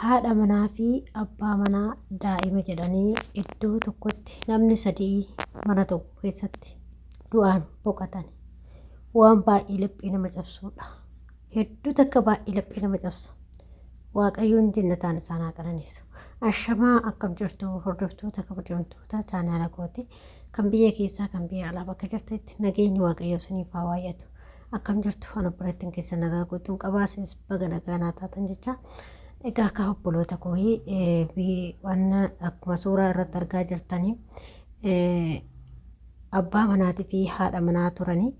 Haadha manaa fi abbaa manaa daa'ima jedhanii iddoo tokkotti namni sadii mana tokko keessatti du'aan boqotan. Waan baay'ee laphee nama cabsuudha. Hedduu takka baay'ee laphee nama cabsa. Waaqayyoon jennataan isaan haa qananiisu. Ashamaa, akkam jirtu hordoftoota, kabajamtoota chaanaala kooti? Kan biyya keessaa, kan biyya alaa, bakka jirtanitti nageenyi Waaqayyoo isiniif haa baay'atu. Akkam jirtu? Ana obboleettiin keessa nagaa guutuun qabaa, isinis baga nagaa naa taatan jecha. Egaa akka obboloota kooyi, waan akkuma suuraa irratti argaa jirtanii, abbaa manaatii fi haadha manaa turanii.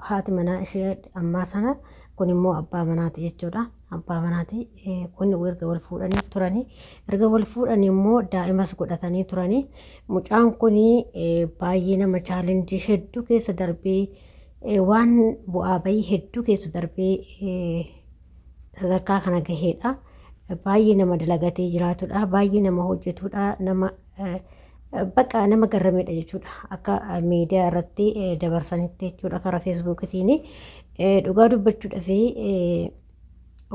Haati manaa ishee ammaa sana, kun immoo abbaa manaati jechuudha. Abbaa manaati kun erga wal fuudhanii turanii, erga wal fuudhanii immoo daa'imas godhatanii turanii. Mucaan kun baay'ee nama challenge hedduu keessa darbee, waan bu'aa bahii hedduu keessa darbee sadarkaa kana gaheedha. Baay'ee nama dalagatee jiraatudha. Baay'ee nama hojjetudha. Nama bakka nama garrameedha jechuudha. Akka miidiyaa irratti dabarsanitti jechuudha, karaa Feesbuukitiin. Dhugaa dubbachuudhaaf,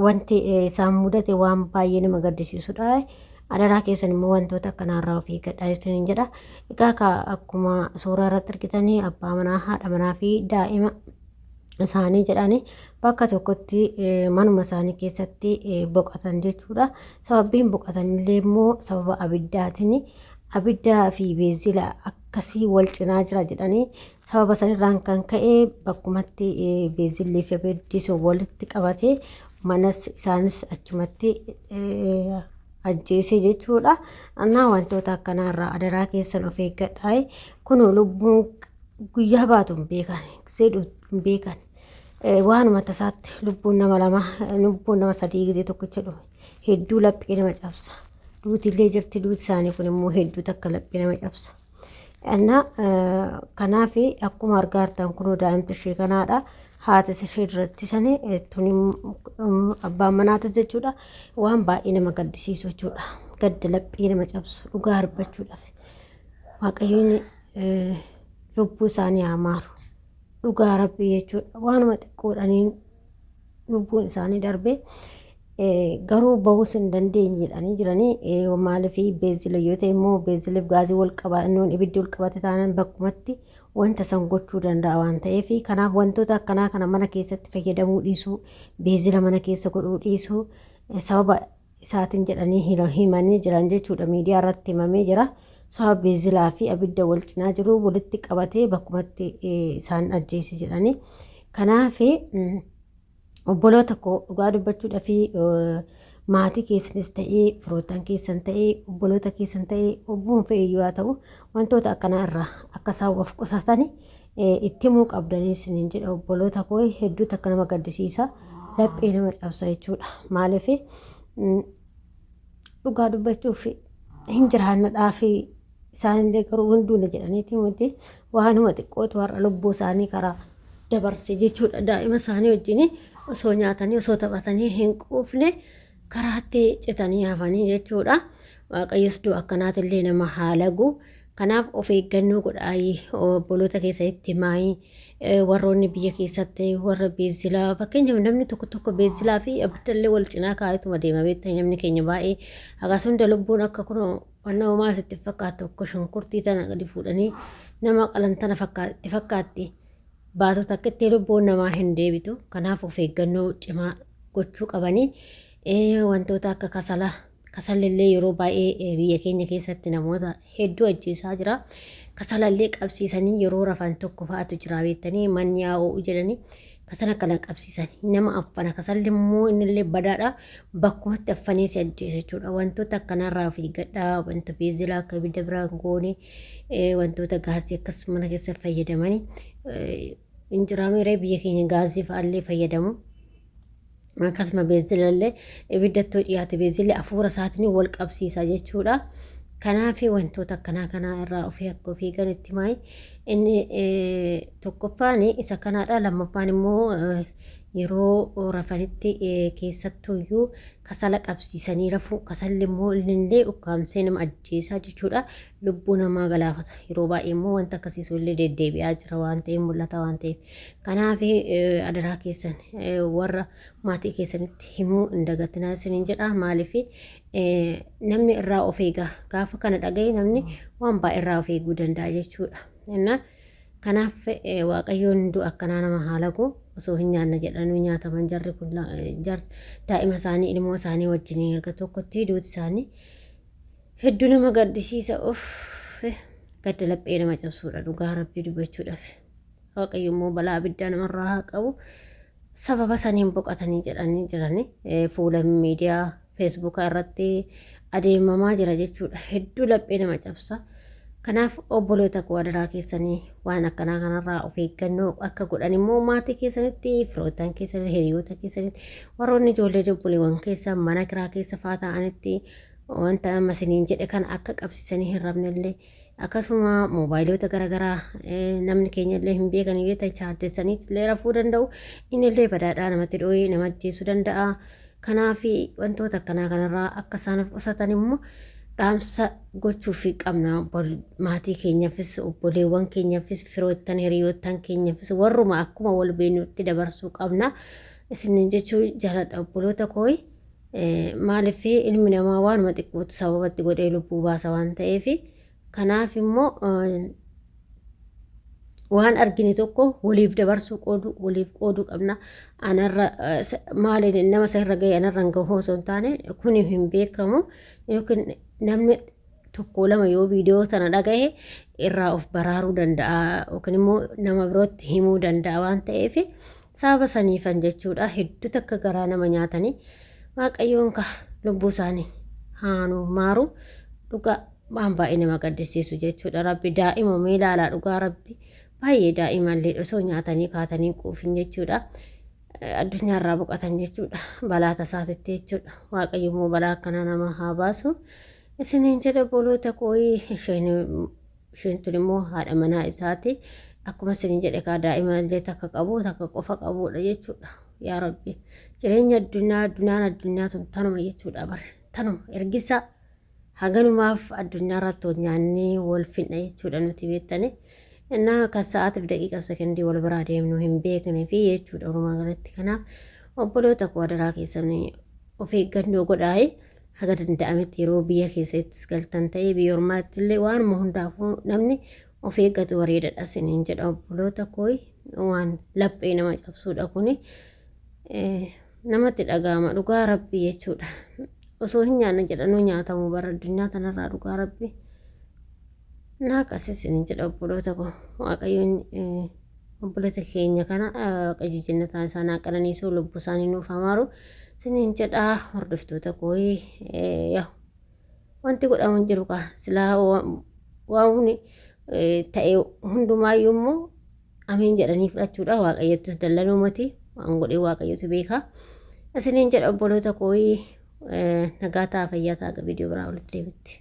wanti isaan mudate waan baay'ee nama gaddisiisudha. Adaraa keessan immoo wantoota akkanaarraa of eeggadhaa isiniin jedha. Egaa akkuma suuraa irratti argitanii, abbaa manaa, haadha manaa fi daa'ima isaanii jedhanii bakka tokkotti manuma isaanii keessatti boqotan jechuudha. Sababbiin boqotanillee immoo sababa abiddaatiin. Abiddaa fi beenzila akkasii wal cinaa jira jedhanii, sababa sanirraan kan ka'e bakkumatti beenzillii fi abiddi sun walitti qabate manas isaanis achumatti ajjeese jechuudha. Annaa wantoota akkanaarraa adaraa keessan of eeggadhaa. Kun lubbuun guyyaa baatu hin beekan, gisee hin beekan. Waanuma tasaatti lubbuun nama lama, lubbuun nama sadii gisee tokkicha dhume hedduu laphee nama cabsa. Duuti illee jirti, duuti isaanii kun immoo hedduu takka laphee nama cabsa. Innaa kanaaf akkuma argaa jirtan kunoo daa'imti ishee kanaadha. Haati ishee duratti sani tuni abbaan manaatis jechuudha. Waan baay'ee nama gaddisiisu jechuudha. Gadda laphee nama cabsu dhugaa dubbachuudhaaf. Waaqayyoon lubbuu isaanii haa maaru. Dhugaa rabbii jechuudha. Waanuma xiqqoodhaniin lubbuun isaanii darbe, garuu bahuus hin dandeenye jedhanii jiranii. Maaliif, beenzila yoo ta'e immoo beenziliif gaazii wal qabannoon ibiddi wal qabate taanaan bakkumatti wanta san gochuu danda'a waan ta'eef. Kanaaf wantoota akkanaa kana mana keessatti fayyadamuu dhiisuu, beenzila mana keessa godhuu dhiisuu sababa isaatiin jedhanii himanii jiran jechuudha. Miidiyaa irratti himamee jira. Sababa beenzilaa fi abidda wal cinaa jiru walitti qabatee bakkumatti isaan ajjeese jedhanii. Kanaaf obboloota koo, dhugaa dubbachuudhaa fi maatii keessanis ta'ee, firoottan keessan ta'ee, obboloota keessan ta'ee, obboon fe'iyyuu haa ta'u, wantoota akkanaa irraa akka isaan of qusatan itti himuu qabdanii isiniin jedha. Obboloota koo, hedduu takka nama gaddisiisa, laphee nama cabsa jechuudha. Maaliif, dhugaa dubbachuuf hin jiraannadhaa fi isaanillee garuu hunduuna jedhaniiti miti, waanuma xiqqootu har'a lubbuu isaanii karaa dabarse jechuudha. Daa'ima isaanii wajjin osoo nyaatanii, osoo taphatanii hin quufne karaatti citanii hafanii jechuudha. Waaqayyos du'a akkanaatillee nama haa lagu. Kanaaf of eeggannoo godhaayii obboloota keessanitti himaayii. Warroonni biyya keessatti warra beenzilaa, fakkeenyaaf namni tokko tokko beenzilaa fi abiddallee wal cinaa kaa'eetuma deema beektaa. Namni keenya baay'ee hagas hunda lubbuun akka kun wanna homaa sitti fakkaattu, akka shunkurtii tana gadi fuudhanii nama qalan tana itti fakkaatti. Baatota akka itti lubbuun namaa hin deebitu. Kanaaf of eeggannoo cimaa gochuu qabanii. Wantoota akka kasalaa, kasalli yeroo baay'ee biyya keenya keessatti namoota hedduu ajjeesaa jira. Kasalallee qabsiisanii yeroo rafan tokko fa'aatu jira beektanii, manni yaa'uu jedhanii kasala kana qabsiisanii nama affana. Kasalli immoo innillee badaadha. Bakkumatti affanee si ajjeesa jechuudha. Wantoota akkanaarraa of eeggadhaa. Wanta beenzilaa akka ibidda biraan goone, wantoota gaasii akkas mana keessa fayyadamanii hin jiraameeree, biyya keenya gaasii fa'aallee fayyadamu. Akkasuma beenzilallee ibiddattoo dhiyaate beenzilli hafuura isaatiin wal qabsiisa jechuudha. Kanaaf wantoota akkanaa kanaa irraa ofii akka of eegan itti maayi. Inni tokkoffaan isa kanaadha. Lammaffaan immoo Yeroo rafanitti keessattuuyyuu kasala qabsiisanii rafuu, kasalli immoo illee ukkaamsee nama ajjeesaa jechuudha. Lubbuu namaa galaafata. Yeroo baay'ee immoo wanta akkasiisu illee deddeebi'aa jira waan ta'eef, mul'ata waan ta'eef. Kanaaf adaraa keessan warra maatii keessanitti himuu hin dagatinaa isiniin jedha. Maaliif namni irraa of eega. Gaafa kana dhagaye namni waan baay'ee irraa of eeguu danda'a jechuudha. Innaa kanaaf Waaqayyoon du'a akkanaa nama haa lagu. Osoo hin nyaanna jedhanuu nyaataman jarri kun, daa'ima isaanii, ilmoo isaanii wajjin erga tokkotti duuti isaanii hedduu nama gaddisiisa. Uff, gadda laphee nama cabsuudha dhugaa Rabbii dubbachuudhaaf. Waaqayyo immoo balaa abiddaa namarraa haa qabu. Sababa saniin boqatanii jedhanii jirani fuula miidiyaa Feesbuukaa irratti adeemamaa jira jechuudha. Hedduu laphee nama cabsa. Kanaaf obboloota koo, adaraa keessanii waan akkanaa kanarraa of eeggannoo akka godhan immoo maatii keessanitti, firoottan keessanitti, hiriyoota keessanitti, warroonni ijoollee obboleewwan keessa mana kiraa keessa faa ta'anitti wanta amma isiniin jedhe kana akka qabsiisanii hin rafnellee, akkasuma moobaayiloota garaagaraa namni keenya illee hin beekan yoo ta'e chaarjessanii illee rafuu danda'u. Inni illee badaadhaa namatti dhoo'ee nama ajjeesuu danda'a. Kanaaf wantoota akkanaa kanarraa akka isaan of qusatan immoo dhaamsa gochuuf qabna. Maatii keenyaafis, obboleewwan keenyaafis, firoottan, hiriyoottan keenyaafis, warruma akkuma wal beeknutti dabarsuu qabna. Isiniin jechuu jaaladha, obboloota koo. Maaliif ilmi namaa waanuma xiqqootu sababatti godhee lubbuu baasa waan ta'eef. Kanaaf immoo waan argine tokko waliif dabarsuu, qooduu, waliif qooduu qabna. Anarra maaliin nama isa irra ga'e anarra hin gahu osoo hin taane, kun hin beekamu, yookiin namni tokko lama yoo viidiyoo sana dhagahe irraa of baraaruu danda'a yookiin immoo nama birootti himuu danda'a waan ta'eef, sababa saniifan jechuudha. Hedduu takka garaa nama nyaatanii. Waaqayyoon ka lubbuu isaanii haanuu maaru. Dhugaa waan baay'ee nama gaddisiisu jechuudha. Rabbi daa'ima mee ilaalaa, dhugaa Rabbi baay'ee daa'imallee osoo nyaatanii kaatanii quufin jechuudha. Addunyaarraa boqotan jechuudha. Balaa tasaatitti jechuudha. Waaqayyo immoo balaa akkanaa nama haa baasu. Isiniin jedha, obboloota kooyi. Isheen tun immoo haadha manaa isaati. Akkuma isiniin jedhe kaa, daa'ima illee takka qabu, takka qofa qabudha jechuudha. Yaa Rabbi, jireenya addunyaa, addunyaan addunyaa tun tanuma jechuudha bare, tanuma ergisa haganumaaf addunyaa irratti wal nyaannee wal finna jechuudha nuti beektani. Innaa kan sa'aatiif daqiiqa sekondii wal biraa deemnu hin beekne fi jechuudha walumaa galatti. Kanaaf obboloota koo, adaraa keessanii of eeggannoo godhaayi. Haga danda'ametti yeroo biyya keessattis galtan ta'ee biyya ormaatti illee waanuma hundaafuu namni of eeggatu bareedadha isiniin jedha, obboloota koo. Waan laphee nama cabsuudha kuni, namatti dhaga'ama dhugaa Rabbi jechuudha. Osoo hin nyaanne jedhanuu nyaatamu bara addunyaa tanarraa, dhugaa Rabbi. Naa akkas isiniin jedha, obboloota koo. Waaqayyoon obboloota keenya kana Waaqayyo jannataan isaan haa qananiisu, lubbuu isaanii nuuf haa maaru isiniin jedha, hordoftoota koo. Yaa, wanti godhamu hin jiru kaa. Silaa waan ta'e hundumaayyuu immoo amiin jedhanii fudhachuudha. Waaqayyottis dallanuumati waan godhee Waaqayyotu beeka isiniin jedha, obboloota koo. Nagaa ta'a, fayyaa ta'a, viidiyoo biraa walitti deebitti.